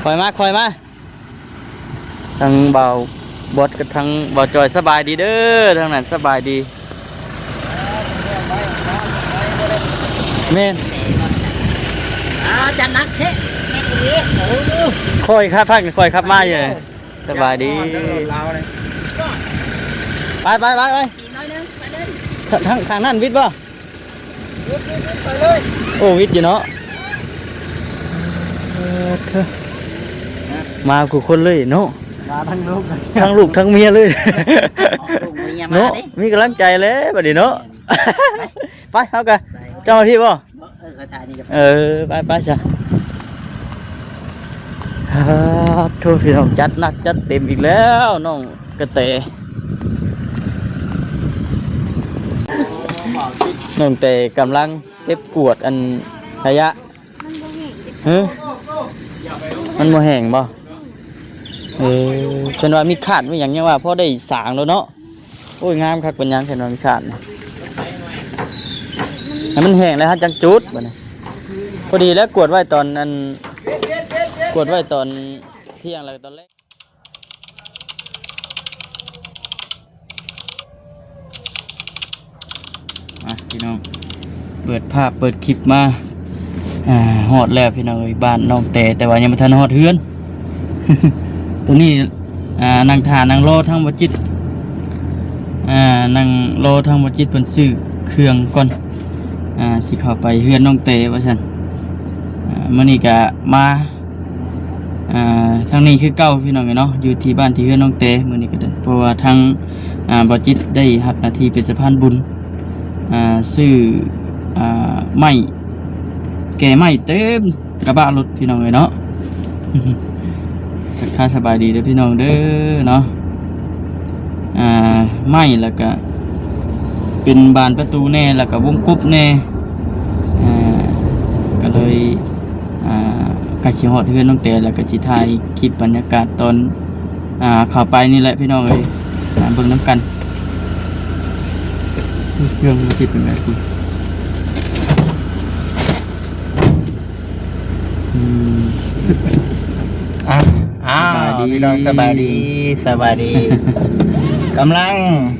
ຄ່ອຍມາ ຄ່ອຍມາ. ທັງບ່າວບອດກັບທັງບ່າວຈອຍ ສະບາຍດີເດີ. ທາງນັ້ນສະບາຍດີ. ແມ່ນ. ອ່າ ຈັດໜັກແທ້. ຂ້ອຍຂັບພັກ ຂ້ອຍຂັບມາຢູ່. ສະບາຍດີ. ໄປ ໄປ ໄປ ໄປ. ທາງ ທາງນັ້ນວິດບໍ່? ວິດ ວິດ ວິດ ໄປເລີຍ. ໂອ້ ວິດຢູ່ເນາະ. ເອີ ເທີ ມາຄູ່ຄົນເລີຍເນາະ. ມາທັງລູກ ທັງລູກທັງເມຍເລີຍ. ເນາະ ມີກຳລັງໃຈແລ້ວບັດນີ້ເນາະ. ໄປ ເຮົາກະ ເຈົ້າມາພີ້ບໍ່? ເອີ ເອີ ໄປ ໄປຊະ. ໂທ້ ພີ່ນ້ອງ ຈັດໜັກຈັດເຕັມອີກແລ້ວ ນ້ອງກະແຕ. ນ້ອງແຕກຳລັງເກັບກວາດອັນຂະຫຍະ. ມັນບໍ່ແຫ້ງເດ້. ຮະ? ມັນບໍ່ແຫ້ງບໍ່? ເອີ ເພິ່ນວ່າມີຄາດມີຫຍັງ ຍັງວ່າພໍໄດ້ສາງໂລດເນາະ. ໂອ້ຍ ງາມຄັກປານຫຍັງ ເພິ່ນວ່າມີຄາດນະ. ໃຫ້ມັນແຫ້ງແລ້ວ ເຮົາຈັ່ງຈູດບັດນີ້. ພໍດີແລ້ວ ກວດໄວ້ຕອນອັນ ກວດໄວ້ຕອນທ່ຽງ ແລ້ວກໍຕອນແລງ. ມາພີ່ນ້ອງ ເປີດພາບເປີດຄລິບມາ ອ່າ ຮອດແລ້ວພີ່ນ້ອງເອີຍ ບ້ານນ້ອງແຕ ແຕ່ວ່າຍັງບໍ່ທັນຮອດເຮືອນ. ໂຕນີ້ ອ່າ ນັ່ງຖ້ານັ່ງລໍທາງບໍ່ຈິດ ອ່າ ນັ່ງລໍທາງບໍ່ຈິດເພິ່ນຊື້ເຄື່ອງກ່ອນ ອ່າ ຊິເຂົ້າໄປເຮືອນນ້ອງແຕວ່າຊັ້ນ. ອ່າ ມື້ນີ້ກະມາ ອ່າ ທາງນີ້ຄືເກົ່າພີ່ນ້ອງເອີຍເນາະ ຢູ່ທີ່ບ້ານທີ່ເຮືອນນ້ອງແຕມື້ນີ້ກໍໄດ້ ເພາະວ່າທາງ ອ່າ ບ່າວຈິດໄດ້ຮັບໜ້າທີ່ເປັນສະພານບຸນ ອ່າ ຊື້ ອ່າ ໄມ້ ແກ່ໄມ້ເຕັມກະບະລົດພີ່ນ້ອງເອີຍເນາະ. ທັກທາຍສະບາຍດີເດີພີ່ນ້ອງເດີເນາະ. ອ່າ ໄມ້ ແລ້ວກະເປັນບານປະຕູແດ່ ແລ້ວກະວົງກົບແດ່ ອ່າ ກໍເລີຍ ອ່າ ໃກ້ຊິຮອດເຮືອນນ້ອງແຕ ແລ້ວກໍຊິຖ່າຍຄລິບບັນຍາກາດຕອນ ອ່າ ເຂົ້າໄປນີ້ແຫຼະພີ່ນ້ອງເອີຍ ອ່າ ເບິ່ງນຳກັນ. ເຄື່ອງມັນຊິເປັນແບບນີ້. ອືມ ອ່າ ອ້າວ ສະບາຍດີ ພີ່ນ້ອງ ສະບາຍດີ ສະບາຍດີ. ກຳລັງ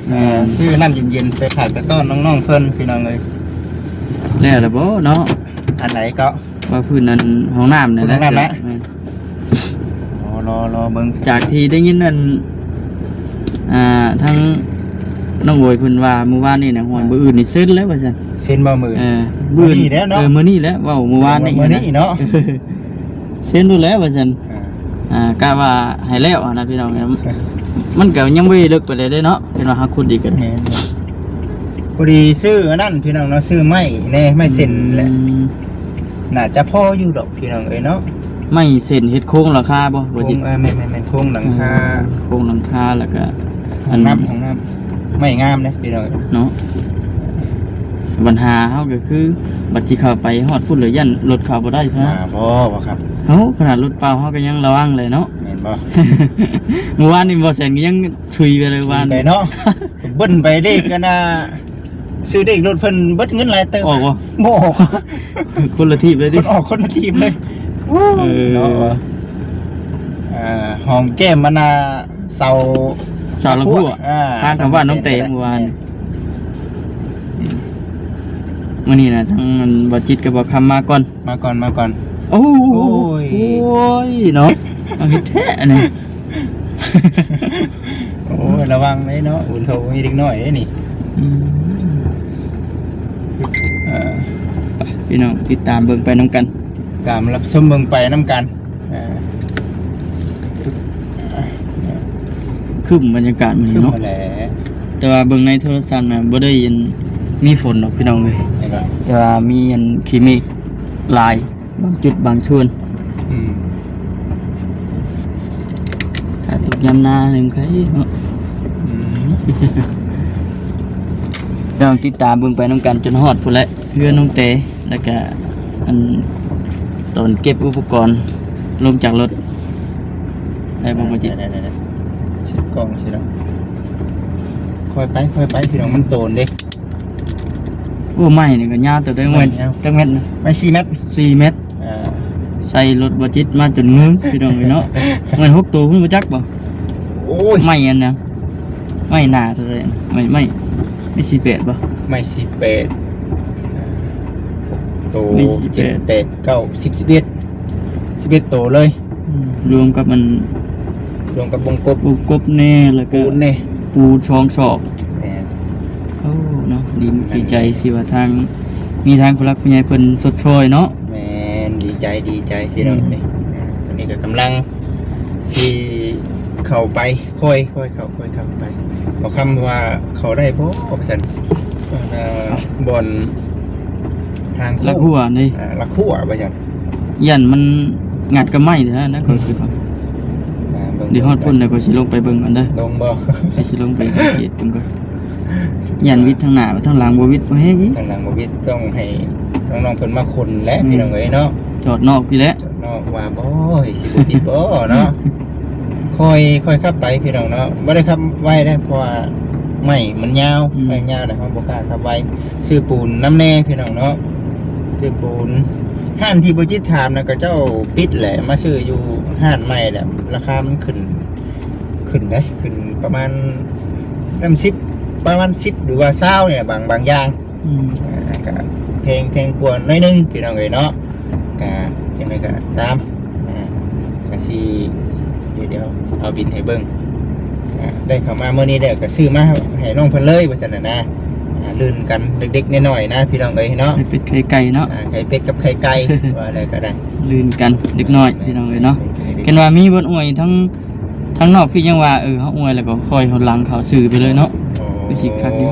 ແມ່ນ ເອີ ຊື້ນ້ຳເຢັນໆ ໄປຂາຍໄປຕ້ອນນ້ອງໆເພິ່ນ ພີ່ນ້ອງເອີຍ. ແລ້ວລະບໍ່ເນາະ? ອັນໃດເກາະ? ວ່າພື້ນນັ້ນ ຫ້ອງນ້ຳນັ້ນແຫຼະ. ຫ້ອງນ້ຳນະ? ແມ່ນ. ອໍ ລໍ ລໍເບິ່ງ ຈາກທີ່ໄດ້ຍິນນັ້ນ ອ່າ ທາງນ້ອງໂອຍເພິ່ນວ່າມື້ວານນີ້ນະ ຫ້ອຍ ອ່າ ມື້ອື່ນນີ້ເຊັນແລ້ວວ່າຊັ້ນ. ເຊັນບໍ່ມື້ອື່ນ? ເອີ ມື້ອື່ນນີ້ແຫຼະເນາະ. ເອີ ມື້ນີ້ແຫຼະ ເວົ້າມື້ວານນີ້ ມື້ນີ້ເນາະ. ເຊັນໂລດແລ້ວວ່າຊັ້ນ. ອ່າ ອ່າ ກະວ່າໃຫ້ແລ້ວຫັ້ນນະພີ່ນ້ອງ. ມັນກໍຍັງບໍ່ໄດ້ເລິກປານໃດເດ້ເນາະ ເຫັນວ່າເຮົາຂຸດອີກກໍໄດ້. ແມ່ນ. ພໍດີຊື້ອັນນັ້ນພີ່ນ້ອງເນາະ ຊື້ໄມ້ແດ່ ໄມ້ເສັ້ນແຫຼະ. ອືມ ໜ້າຈະພໍຢູ່ດອກພີ່ນ້ອງເອີຍເນາະ. ໄມ້ເສັ້ນເຮັດໂຄງຫຼັງຄາບໍ່? ໂຄງ ບໍ່ຈິດ. ເອີ ແມ່ນໆໆ ໂຄງຫຼັງຄາ. ເອີ ໂຄງຫຼັງຄາ ແລ້ວກະ ຫ້ອງນ້ຳ ຫ້ອງນ້ຳ ໄມ້ງາມເດ້ພີ່ນ້ອງເນາະ. ບັນຫາເຮົາກໍຄື ບັດຊິເຂົ້າໄປຮອດພຸ້ນແລ້ວ ຢ້ານລົດເຂົ້າບໍ່ໄດ້ເທົ່ານັ້ນ. ມາບໍ່ ບໍ່ຄັບ. ເຮົາຂະໜາດລົດເປົ່າເຮົາກໍຍັງລະວັງເລີຍເນາະ. ແມ່ນບໍ່? ມື້ວານນີ້ບໍ່ແສນກໍຍັງ ຊຸຍໄປເລີຍວ່າ ໄປເນາະ ເບິ່ນໄປເດ້ກັນນະ. ຊື້ເດັກລົດເພິ່ນເບິດເງິນຫຼາຍເຕີບ. ອອກບໍ່? ບໍ່ອອກ. ຄົນລະທີບເລີຍຕິ? ຄົນອອກຄົນລະທີບເລີຍ. ເອີ ເນາະ. ອ່າ ຫອມແກ້ມມັນນະ ເສົາ ເສົາລຳພົວ ອ່າ ທາງເຂົ້າບ້ານນ້ອງແຕ ເມື່ອວານ. ແມ່ນ. ມື້ນີ້ນະ ທາງອັນ ບໍ່ຈິດກັບບໍ່ຄຳມາກ່ອນ. ມາກ່ອນ ມາກ່ອນ. ໂອ້ ໂອ້ຍ ໂອ້ຍເນາະ ເອົາເຮັດແທ້ອັນນີ້. ໂອ້ຍ ລະວັງເດ້ເນາະ ບຸນໂທມີເດັກນ້ອຍເດ້ນີ້. ອືມ ເອີ ໄປ ພີ່ນ້ອງ ຕິດຕາມເບິ່ງໄປນຳກັນ ຕິດຕາມຮັບຊົມເບິ່ງໄປນຳກັນ. ອ່າ ຄຶ້ມບັນຍາກາດມື້ນີ້ເນາະ. ຄຶ້ມແຫຼະ ແຕ່ວ່າເບິ່ງໃນໂທລະສັບນະ ບໍ່ໄດ້ ອັນ ມີຝົນດອກພີ່ນ້ອງເອີຍ. ແມ່ນບໍ່? ແຕ່ວ່າມີ ອັນ ຂີ້ເມກຫຼາຍ ບາງຈຸດບາງສ່ວນ. ອືມ ຖ້າຕົກຍາມນານີ້ມັນໄຄເນາະ. ອືມ ລອງຕິດຕາມເບິ່ງໄປນຳກັນຈົນຮອດພຸ້ນແຫຼະ ເຮືອນນ້ອງແຕ. ແລ້ວກະ ອັນ ຕອນເກັບອຸປະກອນລົງຈາກລົດ ໄດ້ບໍ່ ບໍ່ຈິດ? ໄດ້ໆໆ ເຊັດກ້ອງຊິເນາະ. ຄ່ອຍໄປ ຄ່ອຍໄປ ພີ່ນ້ອງ ມັນໂຕນເດ້. ໂອ້ ໄມ້ນີ້ກໍຍາວເຕີບເດ້. ໄມ້ຍາວ ຈັກແມັດນະ? ໄມ້ສີ່ແມັດ. ສີ່ແມັດ. ເອີ ສ ໃສ່ລົດບໍ່ຈິດມາຈົນງືງ ພີ່ນ້ອງເອີຍເນາະ. ແມ່ນຫົກໂຕພຸ້ນ ບໍ່ຈັກບໍ່? ໂອ້ຍ ໄມ້ອັນນະ ໄມ້ໜ້າເທົ່າໃດນະ? ໄມ້ ໄມ້ ໄມ້ສີ່ແປດບໍ່? ໄມ້ສີ່ແປດ ໂຕ ໄມ້ສີ່ແປດ ເຈັດ ແປດ ເກົ້າ ສິບ ສິບເອັດ ສິບເອັດໂຕເລີຍ. ອືມ ລວມກັບມັນ ລວມກັບວົງກົບ ວົງກົບແດ່ ແລ້ວກໍປູນແດ່ ປູນສອງຊອກ. ແມ່ນ ໂອ້ ເນາະ ດີ ດີໃຈທີ່ວ່າທາງ ມີທາງຜູ້ຫຼັກຜູ້ໃຫຍ່ເພິ່ນຊົດຊ່ອຍເນາະ. ແມ່ນ ດີໃຈ ດີໃຈພີ່ນ້ອງເອີຍ. ອືມ ຕອນນີ້ກໍກຳລັງຊິເຂົ້າໄປ ຄ່ອຍ ຄ່ອຍເຂົ້າ ຄ່ອຍເຂົ້າໄປ. ບໍ່ຄຳວ່າເຂົ້າໄດ້ບໍ່ວ່າຊັ້ນ ເອີ ບ່ອນທາງໂຄ້ງ ລັກຫົວນີ້ ອ່າ ລັກຫົວວ່າຊັ້ນ. ຢ້ານມັນງັດກັບໄມ້ແທ້ນະ ຂ້ອຍຄິດວ່າ. ອ່າ ເບິ່ງ ເດີ ຮອດພຸ້ນແລ້ວ ຂ້ອຍຊິລົງໄປເບິ່ງກ່ອນເດີ. ລົງບໍ່? ຂ້ອຍຊິລົງໄປສັງເກດເບິ່ງກ່ອນ. ຢ້ານວິດທາງໜ້າ ທາງຫຼັງບໍ່ວິດ ບໍ່ແຮງອີກ. ທາງຫຼັງບໍ່ວິດ ຕ້ອງໃຫ້ນ້ອງໆເພິ່ນມາຂົນແຫຼະ ອືມ ພີ່ນ້ອງເອີຍເນາະ. ຈອດນອກພີ້ແຫຼະ ເນາະ ວ່າບໍ່ ເຮີ້ຍ ຊິບໍ່ຜິດບໍ່ເນາະ. ຄ່ອຍ ຄ່ອຍຂັບໄປພີ່ນ້ອງເນາະ ບໍ່ໄດ້ຂັບໄວເດ້ ເພາະວ່າໄມ້ມັນຍາວ ອືມ ໄມ້ຍາວແລ້ວເຮົາບໍ່ກ້າຂັບໄວ. ຊື້ປູນນຳແດ່ພີ່ນ້ອງເນາະ ຊື້ປູນ. ຮ້ານທີ່ບໍ່ຈິດຖາມນະ ເຂົາເຈົ້າປິດແຫຼະ ມາຊື້ຢູ່ຮ້ານໃໝ່ແຫຼະ ລາຄາມັນຂຶ້ນ ຂຶ້ນເດ້ ຂຶ້ນປະມານນຳສິບ ປະມານສິບ ຫຼືວ່າຊາວນີ້ແຫຼະ ບາງ ບາງຢ່າງ. ອືມ ອ່າ ກະແພງ ແພງກວ່າໜ້ອຍໜຶ່ງພີ່ນ້ອງເອີຍເນາະ. ກະຈັ່ງໃດກະຕາມ ອ່າ ກະຊິ ດຽວ ດຽວເອົາບິນໃຫ້ເບິ່ງ. ກະໄດ້ເຂົ້າມາມື້ນີ້ແລ້ວ ກະຊື້ມາໃຫ້ນ້ອງເພິ່ນເລີຍວ່າຊັ້ນນະ. ອ່າ ລື່ນກັນເດັກໆນ້ອຍໆນະ ພີ່ນ້ອງເອີຍເນາະ. ໄຂ່ເປັດໄຂ່ໄກ່ເນາະ. ອ່າ ໄຂ່ເປັດກັບໄຂ່ໄກ່ ວ່າແລ້ວກະໄດ້ ລື່ນກັນເດັກນ້ອຍ ພີ່ນ້ອງເອີຍເນາະ. ເຫັນວ່າມີບ່ອນອວຍທັງ ທາງນອກພີ້ຍັງວ່າ ເອີ ເຮົາອວຍແລ້ວກໍຄ່ອຍຫົນຫຼັງເຂົ້າຊື່ໄປເລີຍເນາະ. ໂອ້ ຄືຊິຄັກຢູ່.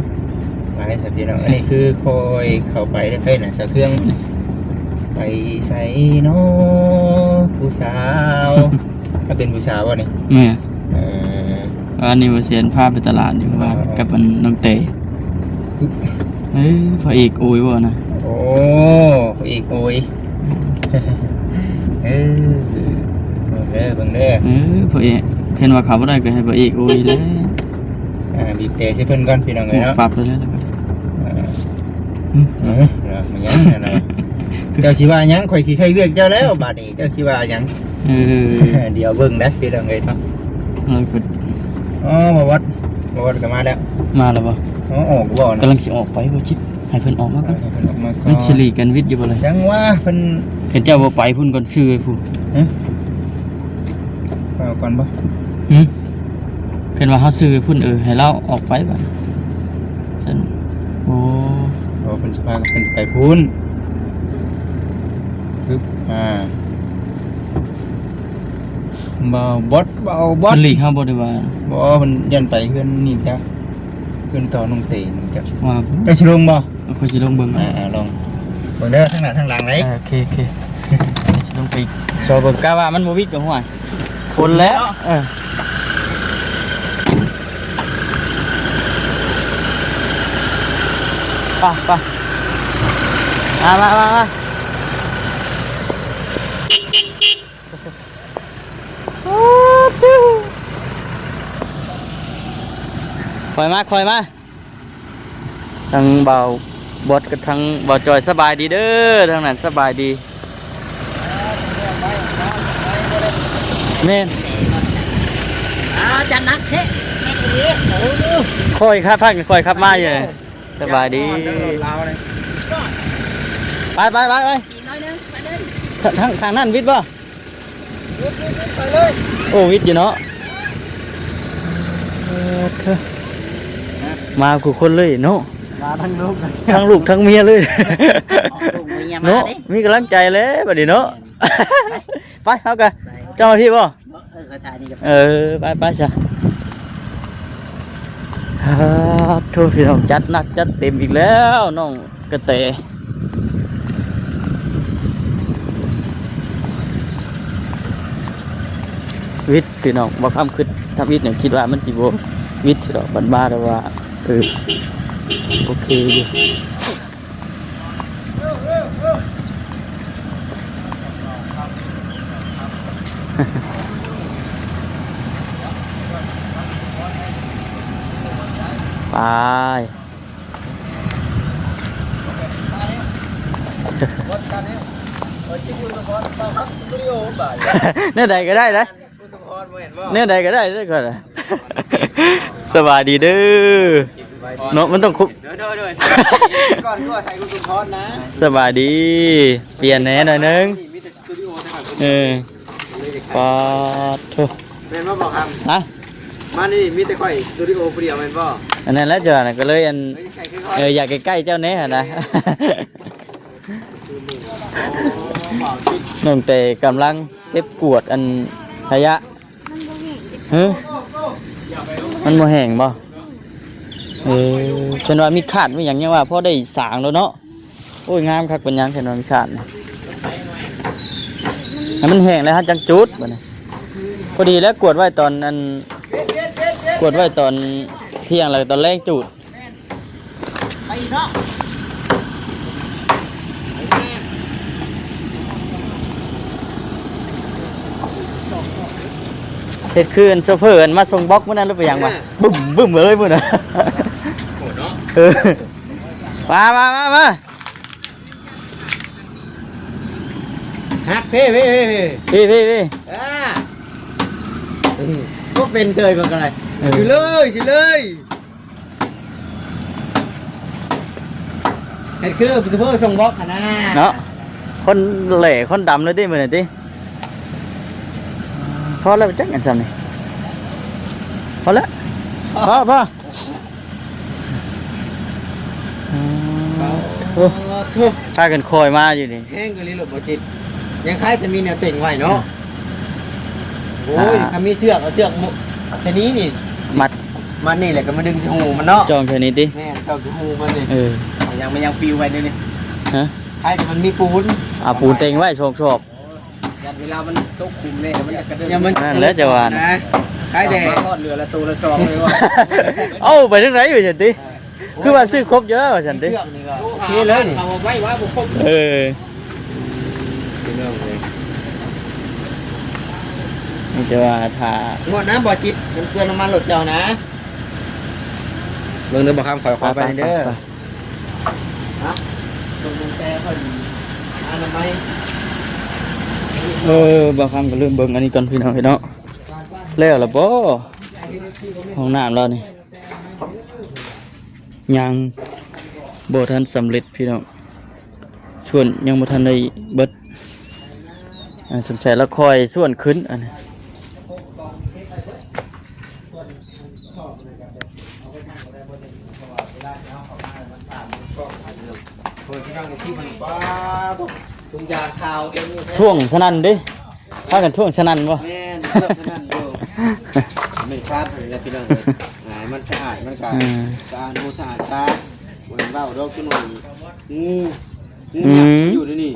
ໄປຊະພີ່ນ້ອງ ອັນນີ້ຄືຄ່ອຍເຂົ້າໄປເດີ ໃຜນະ ສາວເຄື່ອງ ໄປໃສນໍ ຜູ້ສາວ? ຖ້າເປັນຜູ້ສາວບໍ່ນີ້? ແມ່ນ. ເອີ ອັນນີ້ວ່າຊິພາໄປຕະຫຼາດຢູ່ວ່າ ເອີ ກັບອັນນ້ອງເຕ. ເອີ ພະເອກໂອຍບໍ່ນະ? ໂອ້ ພະເອກໂອຍ. ເອີ ເບິ່ງເດີ ເບິ່ງເດີ. ເອີ ພະເອກ ຄັນວ່າເຂົ້າບໍ່ໄດ້ກໍໃຫ້ພະເອກໂອຍແຫຼະ. ອ່າ ບີບແຕໃສ່ເພິ່ນກ່ອນ ພີ່ນ້ອງເອີຍເນາະ. ປັບໄປແລ້ວ ອ່າ ອືມ ເອີ ແລ້ວມັນຫຍັງຫັ້ນນະ? ເຈົ້າຊິວ່າຫຍັງ? ຂ້ອຍຊິໃຊ້ວຽກເຈົ້າແລ້ວບາດນີ້ ເຈົ້າຊິວ່າຫຍັງ? ເອີ ດຽວເບິ່ງເດີ ພີ່ນ້ອງເອີຍເນາະ. ເອີ ອໍ ບ່າວວັດ ບ່າວວັດກໍມາແລ້ວ. ມາແລ້ວບໍ່? ອໍ ອອກບໍ່? ກຳລັງຊິອອກໄປບໍ່ຈິດ. ໃຫ້ເພິ່ນອອກມາກ່ອນ ໃຫ້ເພິ່ນອອກມາກ່ອນ. ມັນຊິຫຼີກກັນວິດຢູ່ບໍ່ລະ? ຈັ່ງວ່າເພິ່ນ ຄັນເຈົ້າບໍ່ໄປພຸ້ນກ່ອນ ຊື້ໃຫ້ຜູ້. ຫຶ? ໄປເອົາກ່ອນບໍ່? ຫຶ? ເພິ່ນວ່າເຮົາຊື້ໃຫ້ພຸ້ນ ເອີ ໃຫ້ລາວອອກໄປບາດຊັ້ນ. ໂອ້ ເພິ່ນຊິພາກັນໄປພຸ້ນ. ປຶບ ອ່າ ບ່າວບົດ ບ່າວບົດ ເພິ່ນຫຼີກເຮົາບໍ່ ຫຼືວ່າ? ບໍ່ ເພິ່ນຢ້ານໄປເຮືອນນີ້ຈັກ ເຮືອນເກົ່ານ້ອງເຕນີ້ຈັກ. ວ່າ ເຈົ້າຊິລົງບໍ່? ເອີ ຂ້ອຍຊິລົງເບິ່ງ. ອ່າໆ ລອງເບິ່ງເດີ ທາງໜ້າທາງຫຼັງເດ້. ເອີ ໂອເຄໆ ຊິລົງໄປຊອກເບິ່ງ. ກະວ່າມັນບໍ່ວິດກໍຫ້ວຍ ຄົນແລ້ວ. ເອີ ໄປໆ ມາໆໆໆ. ຄ່ອຍມາ ຄ່ອຍມາ. ທັງບ່າວບົດກັບທັງບ່າວຈອຍ ສະບາຍດີເດີ ທາງນັ້ນສະບາຍດີ. ແມ່ນ. ອ້າວ ຈັດໜັກແທ້. ຂ້ອຍຂັບ ພັກ ຂ້ອຍຂັບມາຢູ່. ສະບາຍດີ. ໄປໆໆໆ. ອີກໜ້ອຍໜຶ່ງ ໄປເລີຍ. ທາງ ທາງ ທາງນັ້ນວິດບໍ່? ວິດ ວິດ ວິດ ໄປເລີຍ. ໂອ້ ວິດຢູ່ເນາະ. ເອີ ເທີ ມາຄູ່ຄົນເລີຍເນາະ. ມາທັງລູກ ທັງລູກທັງເມຍເລີຍ. ເນາະ ມີກຳລັງໃຈແລ້ວບາດນີ້ເນາະ. ໄປ ເຮົາກະ ເຈົ້າມາພີ້ບໍ່? ເອີ ໄປ ໄປຊະ. ໂທ້ ພີ່ນ້ອງ ຈັດໜັກຈັດເຕັມອີກແລ້ວ ນ້ອງ ກະແຕ ວິດ ພີ່ນ້ອງ. ບໍ່ຄຳຄິດທຳອິດນີ້ ຄິດວ່າມັນຊິບໍ່ວິດຊິດອກ ບັດມາແຕ່ວ່າ ເອີ ໂອເຄຢູ່. ໄປ. ແນວໃດກໍໄດ້ນະ ແນວໃດກໍໄດ້ເດີຂ້ອຍນະ. ສະບາຍດີເດີເນາະ ມັນຕ້ອງຄຸບ ໂດຍໆ ກ່ອນກໍໃສ່ກຸນສົມພອນນະ. ສະບາຍດີ ປ່ຽນແດ່ໜ້ອຍໜຶ່ງ ມີແຕ່ສະຕູດິໂອແຕ່ຂ້ອຍ ເອີ ປາດໂທ້ ແມ່ນບໍ່ ບໍ່ຄຳ? ຮະ? ມານີ້ມີແຕ່ຂ້ອຍສະຕູດິໂອຜູ້ດຽວແມ່ນບໍ່? ອັນນັ້ນແຫຼະ ເຈົ້ານະ ກໍເລີຍອັນ ເອີ ຢາກໃກ້ໆເຈົ້າແດ່ຫັ້ນນະ. ນ້ອງແຕ່ກຳລັງເກັບກວາດອັນຂະຫຍະ. ຮະ? ມັນບໍ່ແຫ້ງບໍ່? ເອີ ເພິ່ນວ່າມີຄາດມີຫຍັງ ຍັງວ່າພໍໄດ້ສາງໂລດເນາະ. ໂອ້ຍ ງາມຄັກປານຫຍັງ ເພິ່ນວ່າມີຄາດນະ. ໃຫ້ມັນແຫ້ງແລ້ວເຮົາຈັ່ງຈູດບັດນີ້. ພໍດີແລ້ວ ກວາດໄວ້ຕອນອັນ ກວາດໄວ້ຕອນທ່ຽງ ແລ້ວຕອນແລງຈູດ. ໄປອີກເນາະ ເຮັດຄືອັນໂຊເຟີອັນມາສົ່ງບັອກມື້ນັ້ນ ຫຼືໄປຫຍັງວະ? ເອີ ບຶ້ມບຶ້ມເລີຍມື້ນັ້ນ ໂຫດເນາະ. ເອີ ມາ ມາ ມາ ມາ ຮັກເພ ເພ ເພ ເພ ເພ ເພ ອ່າ ອືມ ບໍ່ເປັນເຊີຍ ມັນກໍໄດ້ ເອີ ຊິເລີຍ ຊິເລີຍ. ເຮັດຄືໂຊເຟີສົ່ງບັອກຫັ້ນນະ ເນາະ. ຄົນແຫຼ້ຄົນດຳເລີຍຕິມື້ນີ້ຕິ. ພໍແລ້ວຈັກອັນຊ່ຳນີ້ ພໍແລ້ວ ພໍ ພໍ ອືມ ໂອ້ ພາກັນຄ່ອຍມາຢູ່ນີ້ ແຮງອີ່ຫຼີໂລດບໍ່ຈິດ ຍັງຄາຍແຕ່ມີແນວເຕັງໄວ້ເນາະ. ໂອ້ຍ ອ່າ ຄັນມີເຊືອກ ເອົາເຊືອກມາ ແຄ່ນີ້ນີ້ ມັດ ມັດນີ້ແຫຼະ ກໍມາດຶງໃສ່ຫູມັນເນາະ. ຈ້ອງແຄ່ນີ້ຕິ? ແມ່ນ ຈ້ອງໃສ່ຫູມັນນີ້. ເອີ ມັນຍັງ ມັນຍັງປິວໄວ້ເດ້ນີ້. ຮະ? ໃຫ້ແຕ່ມັນມີປູນ ເອົາປູນເຕັງໄວ້ສອງສອບ. ຢ້ານເວລາມັນຕົກຂຸມແນ່ ມັນຈະກະເດີນ. ຢ້ານມັນ ນັ້ນແຫຼະຈະວ່ານະ ໃຫ້ແຕ່ມາຮອດເຫຼືອລະໂຕລະຊອງເລີຍວ່າ. ເອົ້າ ໄປທາງໃດຢູ່ຊັ້ນຕິ? ເອີ ຄືວ່າຊື້ຄົບຢູ່ແລ້ວວ່າຊັ້ນຕິ? ເຊືອກນີ້ກໍໂອເຄເລີຍນີ້ ເອົາໄວ້ວ່າບໍ່ຄົບ. ເອີ ພີ່ນ້ອງເອີຍ ມີແຕ່ວ່າຖ້າ ງວດນະບໍ່ຈິດ ມັນເກືອນ້ຳມັນລົດເຈົ້ານະ. ເບິ່ງເດີບໍ່ຄຳ ຂ້ອຍຂໍໄປເດີ. ໄປ ໄປ ໄປ ນະ ເບິ່ງແຕ່ເພິ່ນອະນາໄມ. ເອີ ບ່າວຄຳກໍລືມເບິ່ງອັນນີ້ກ່ອນ ພີ່ນ້ອງເອີຍເນາະ. ແລ້ວລະບໍ່? ຫ້ອງນ້ຳລາວນີ້ ຍັງບໍ່ທັນສຳເລັດພີ່ນ້ອງ ສ່ວນຍັງບໍ່ທັນໄດ້ເບິດ. ອ່າ ສົງໄສລາວຄ່ອຍສ່ວນຂຶ້ນອັນນີ້. ໂອ້ຍ ພີ່ນ້ອງເອັຟຊີ ມັນ ປ້າດ ທຸງຢາງຂາວເປັນຢູ່ ຖ້ວງສະນັ້ນເດ້ ພາກັນຖ້ວງສະນັ້ນບໍ່? ແມ່ນ ຖ້ວງສະນັ້ນຢູ່. ແມ່ນຄາບຫັ້ນແຫຼະພີ່ນ້ອງເອີຍ ໃຫ້ມັນສະອາດ ມັນກໍ ອືມ ສະອາດຫູສະອາດຕາ ບໍ່ແມ່ນເວົ້າດອກ ຈຸ້ມ ງູ ງູ ອືມ ຍັກຢູ່ໃນນີ້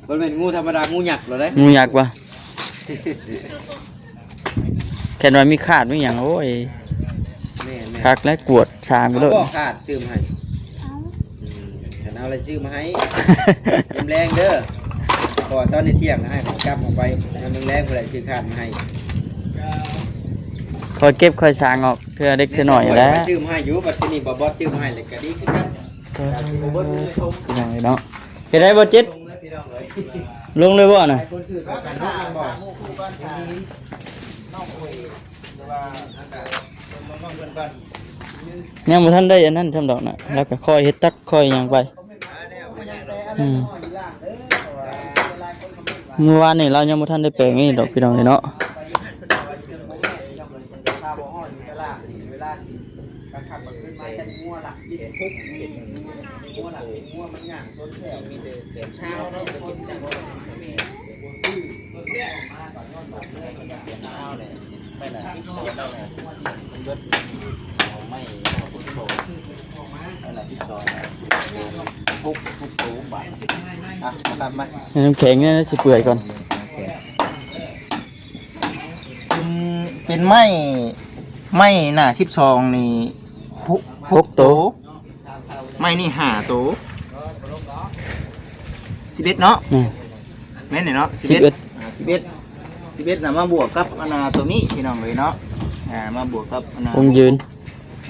ບໍ່ແມ່ນງູທຳມະດາ ງູຍັກແລ້ວເດ້ ງູຍັກວ່າ. ແຄ່ວ່າມີຄາດມີຫຍັງ ໂອ້ຍ ແມ່ນໆ ຄັກແລ້ວ ກວດສາມກິໂລ ເອົາບໍ່ຄາດຊື້ມາໃຫ້? ເອົາ ອືມ ຄັນເອົາແລ້ວຊື້ມາໃຫ້ ຍາມແລງເດີ ເພາະວ່າຕອນນີ້ທ່ຽງໃຫ້ຂ້ອຍກັບອອກໄປ ຍາມແລງໆ ຜູ້ໃດຊື້ຄາດມາໃຫ້ ຄ່ອຍເກັບຄ່ອຍສາງອອກ ເທື່ອເລັກເທື່ອໜ້ອຍແຫຼະ ຊື້ມາໃຫ້ຢູ່ ບັດທີນີ້ບໍ່ບອດຊື້ມາໃຫ້ແລ້ວກໍດີຄືກັນ ເອີ ພີ່ນ້ອງເອີຍເນາະ. ເຮັດໄດ້ບໍ່ຈິດ? ລົງເລີຍບໍ່ນະ? ຍັງບໍ່ທັນໄດ້ອັນນັ້ນຊ່ຳດອກນະ ແລ້ວກໍຄ່ອຍເຮັດຕັກຄ່ອຍຫຍັງໄປ. ອືມ ມື້ວານນີ້ລາວຍັງບໍ່ທັນໄດ້ແປງນີ້ດອກ ພີ່ນ້ອງເອີຍເນາະ. ນ້ຳແຂງນີ້ຊິເປື່ອຍກ່ອນ. ເປັນ ເປັນໄມ້ ໄມ້ໜ້າສິບສອງນີ້ ຫົກ ຫົກໂຕ ຫົກໂຕ ໄມ້ນີ້ຫ້າໂຕ ສິບເອັດເນາະ. ແມ່ນ ແມ່ນນີ້ເນາະ ສິບເອັດ ສິບເອັດ ອ່າ ສິບເອັດ ສິບເອັດນະ ມາບວກກັບອັນນ່າໂຕນີ້ພີ່ນ້ອງເອີຍເນາະ ອ່າ ມາບວກກັບອັນນ່າ ວົງຢືນ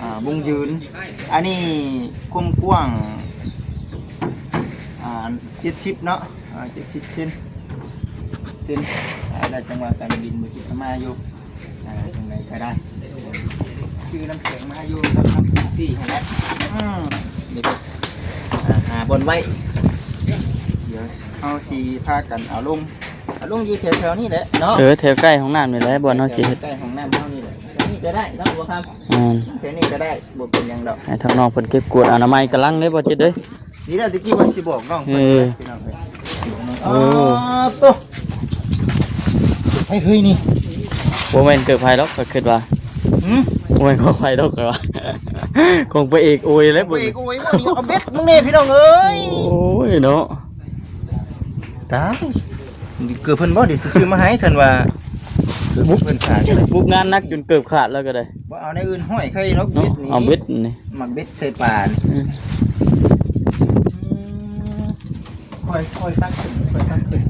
ອ່າ ວົງຢືນ ອັນນີ້ຄວາມກວ້າງ ອ່າ ເຈັດສິບເນາະ ອ່າ ເຈັດສິບເຊັນ ເຊັນ ອ່າ ໄດ້ຈັງຫວະການບິນບໍ່ຈິດມາຢູ່ ອ່າ ຈັ່ງໃດກໍໄດ້ ຄືນ້ຳແຂງມາຢູ່ກັບນ້ຳສີ່ຫັ້ນແຫຼະ ອືມ ນີ້ ອ່າ ຫາບ່ອນໄວ້ ດຽວເຮົາຊິພາກັນເອົາລົງ ເອົາລົງຢູ່ແຖວໆນີ້ແຫຼະເນາະ ເອີ ແຖວໃກ້ຫ້ອງນ້ຳນີ້ແຫຼະ ບ່ອນເຮົາຊິເຮັດ ແຖວໃກ້ຫ້ອງນ້ຳເຮົານີ້ແຫຼະ ແຖວນີ້ກໍໄດ້ເນາະ ບໍ່ຄຳ ແມ່ນ ແຖວນີ້ກໍໄດ້ ບໍ່ເປັນຫຍັງດອກ ໃຫ້ທາງນ້ອງເພິ່ນເກັບກວດອະນາໄມກຳລັງເດ້ ບໍ່ຈິດເດ້ຍ ນີ້ແຫຼະ ຕະກີ້ວ່າຊິບອກນ້ອງເພິ່ນ ເອີ ພີ່ນ້ອງເອີຍ ໂອ້ ໂອ້ ໂຕ ໃຜເຮີ້ຍນີ້ ບໍ່ແມ່ນເກີບໃຜດອກ ຂ້ອຍຄິດວ່າ ຫື ບໍ່ແມ່ນຂອງໃຜດອກ ຂ້ອຍວ່າ ຂອງພະເອກໂອຍແຫຼະ ຂອງພະເອກໂອຍ ບໍ່ນີ້ ເອົາເບັດມຶງແດ່ ພີ່ນ້ອງເອີຍ ໂອ້ຍເນາະ ຕາຍ ເກີບເພິ່ນບໍ່ ດຽວຊິຊື້ມາໃຫ້ ຄັນວ່າບຸກເພິ່ນຂາຍ ບຸກງານໜັກຈົນເກີບຂາດແລ້ວກໍໄດ້ ບໍ່ເອົາແນວອື່ນຫ້ອຍໃສ່ດອກ ເນາະ ເບັດນີ້ ເອົາເບັດນີ້ ໝາກເບັດໃສ່ປານີ້ ອືມ ອືມ ຄ່ອຍໆຕັກຂຶ້ນ ຄ່ອຍຕັກຂຶ້ນ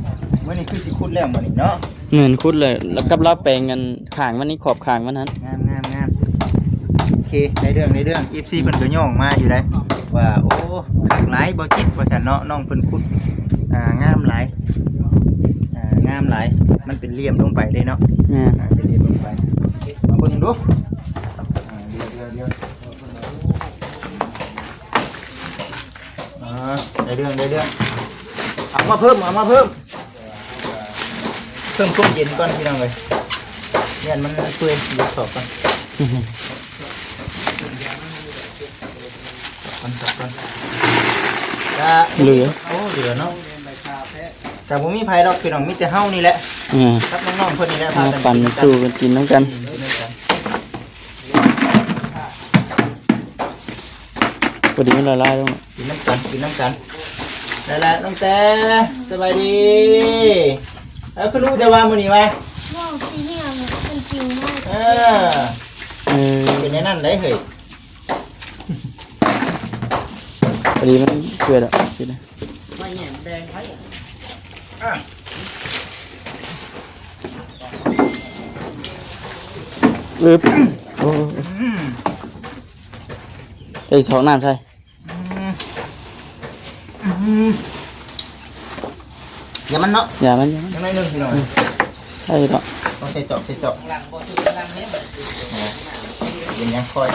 ມື້ນີ້ຄືຊິຂຸດແລ້ວມື້ນີ້ເນາະ ແມ່ນ ຂຸດເລີຍ ແລ້ວກັບລາວແປງອັນຂ້າງມັນນີ້ ຂອບຂ້າງມັນຫັ້ນ ງາມໆໆ ໂອເຄ ໄດ້ເລື່ອງ ໄດ້ເລື່ອງ ເອັຟຊີເພິ່ນກໍຍ້ອງມາຢູ່ໄດ໋ ວ່າ ໂອ້ ຄັກຫຼາຍບໍ່ຈິດ ວ່າຊັ້ນເນາະ ນ້ອງເພິ່ນຂຸດ ອ່າ ງາມຫຼາຍ ອ່າ ງາມຫຼາຍ ມັນເປັນຫຼ່ຽມລົງໄປເດ້ເນາະ ແມ່ນ ອ່າ ເປັນຫຼ່ຽມລົງໄປ ມາເບິ່ງດູ ອ່າ ດຽວໆໆ ອ່າ ໄດ້ເລື່ອງ ໄດ້ເລື່ອງ ເອົາມາເພີ່ມ ເອົາມາເພີ່ມ ເພີ່ມຄວາມເຢັນກ່ອນ ພີ່ນ້ອງເອີຍ ຢ້ານມັນເປື່ອຍ ດຽວຖອກກ່ອນ ຖອກກ່ອນ ຖອກກ່ອນ ກະເຫຼືອ ໂອ້ ເຫຼືອເນາະ ກະບໍ່ມີໃຜດອກ ພີ່ນ້ອງ ມີແຕ່ເຮົານີ້ແຫຼະ ອືມ ກັບນ້ອງໆເພິ່ນນີ້ແຫຼະ ມາປັນສູ່ກັນກິນນຳກັນ ກິນນຳກັນ ພໍດີມັນລະລາຍລົງ ກິນນຳກັນ ກິນນຳກັນ ໄດ້ແລ້ວ ນ້ອງແຕ ສະບາຍດີ ເອີ ຄືຮູ້ແຕ່ວ່າມື້ນີ້ວ່າ ເວົ້າຊິເຮັດຫຍັງເປັນຈິງມາ ເອີ ເອີ ເປັນແນວນັ້ນໄດ໋ເຮີ້ຍ ພໍດີມັນເກືອດອກ ກິນນະ ມາແຫຍມແດງໃຜ ອ່ະ ອຶບ ໂອ້ ອືມ ໄດ້ຖອກນ້ຳໃສ່ ອືມ ອືມ ຢ່າມັນເນາະ ຢ່າມັນ ຢ່າມັນ ຍັງໜ້ອຍໜຶ່ງ ພີ່ນ້ອງ ອືມ ໄດ້ດອກ ຕ້ອງໃສ່ຈອກ ໃສ່ຈອກ ເປັນຫຍັງຄ່ອຍ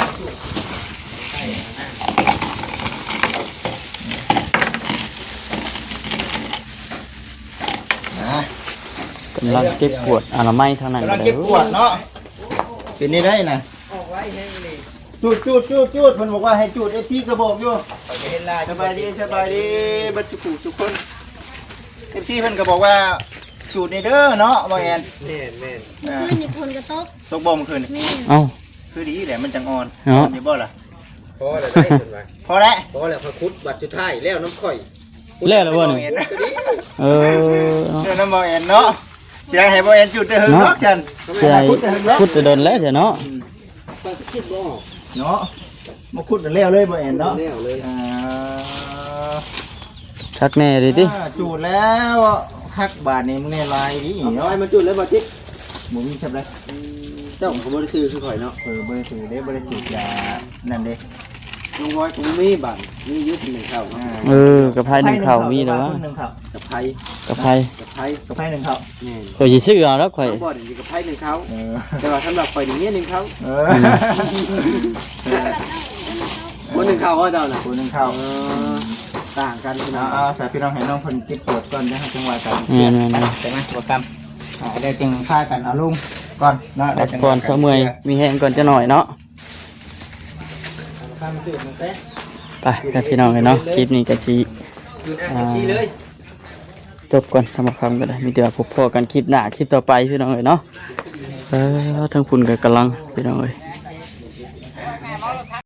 ອ່າ ກຳລັງເກັບກວດອະນາໄມທາງນັ້ນ ກຳລັງເກັບກວດເນາະ ເປັນໄດ້ນະ ຈູດ ຈູດ ຈູດ ຈູດ ເພິ່ນບອກວ່າໃຫ້ຈູດ ເອັຟຊີກໍບອກຢູ່ ສະບາຍດີ ສະບາຍດີ ເບິດທຸກຜູ້ທຸກຄົນ ເອັຟຊີເພິ່ນກໍບອກວ່າ ສູດນີ້ເດີເນາະ ບໍ່ແອນ ແມ່ນໆ ອ່າ ຄືນນີ້ຝົນກໍຕົກ ຕົກບໍ່ມື້ຄືນນີ້ ແມ່ນ ເອົ້າ ຄືດີແຫຼະ ມັນຈັ່ງອ່ອນ ເນາະ ອ່ອນຢູ່ບໍ່ລະ ພໍແລ້ວໄດ໋ ເພິ່ນວ່າ ພໍແລ້ວ ພໍແລ້ວ ຂ້ອຍຂຸດບັດສຸດທ້າຍແລ້ວນຳຂ້ອຍ ແລ້ວລະບໍ່ນີ້ ເອີ ເນາະ ເອີ ນຳບໍ່ແອນເນາະ ຊິໄດ້ໃຫ້ບໍ່ແອນຈູດແຕ່ເຫິງເນາະ ເນາະ ຈັ່ງຊັ້ນ ຊິໄດ້ຂຸດແຕ່ເຫິງເນາະ ຂຸດແຕ່ດົນແລ້ວຊັ້ນເນາະ ອືມ ຂ້ອຍກໍຄິດບໍ່ອອກເນາະ ມາຂຸດແລ້ວເລີຍບໍ່ແອນເນາະ ແລ້ວເລີຍ ອ່າ ຄັກແນ່ເລີຍຕິ ອ່າ ຈູດແລ້ວ ຄັກບາດນີ້ ມຶງແນ່ ຫຼາຍດີເນາະ ເອົາໄປມາຈູດເລີຍບໍ່ຈິດ ບໍ່ມີແຊບເລີຍ ອືມ ເຈົ້າກໍບໍ່ໄດ້ຊື້ຄືຂ້ອຍເນາະ ເອີ ບໍ່ໄດ້ຊື້ເດ້ ບໍ່ໄດ້ສູບຢານັ້ນເດ້ ນ້ອງບອຍກໍບໍ່ມີບາດ ມີຢູ່ຄົນໜຶ່ງເຂົ້າເນາະ ອ່າ ເອີ ກະໄພໜຶ່ງເຂົ້າມີແລ້ວວະ ກະໄພ ກະໄພ ກະໄພ ກະໄພໜຶ່ງເຂົ້າ ແມ່ນ ຂ້ອຍຊິຊື້ເອົາດອກຂ້ອຍ ນ້ອງບອຍນີ້ກະໄພໜຶ່ງເຂົ້າ ເອີ ແຕ່ວ່າສຳລັບຂ້ອຍນີ້ເມຍໜຶ່ງເຂົ້າ ເອີ ຄົນໜຶ່ງເຂົ້າບໍ່ເຈົ້ານະ ຄົນໜຶ່ງເຂົ້າ ເອີ ຕ່າງກັນພີ່ນ້ອງ ເອົາ ເອົາ ສາພີ່ນ້ອງໃຫ້ນ້ອງເພິ່ນເກັບກວດກ່ອນ ແລ້ວເຮົາຈຶ່ງວ່າກັນ ແມ່ນໆໆ ໄດ້ໄໝ ບໍ່ກຳ ອ່າ ແລ້ວຈຶ່ງພາກັນເອົາລົງກ່ອນເນາະ ພັກຜ່ອນ ເຊົາເມື່ອຍ ມີແຮງກ່ອນຈັກໜ້ອຍເນາະ ໄປ ພີ່ນ້ອງເອີຍເນາະ ຄລິບນີ້ກໍຊິ ອ່າ ຈົບກ່ອນ ທຳມະຄຳກໍໄດ້ ມີແຕ່ວ່າພົບພໍ້ກັນຄລິບໜ້າ ຄລິບຕໍ່ໄປ ພີ່ນ້ອງເອີຍເນາະ ເອີ ທາງພຸ້ນກໍກຳລັງ ພີ່ນ້ອງເອີຍ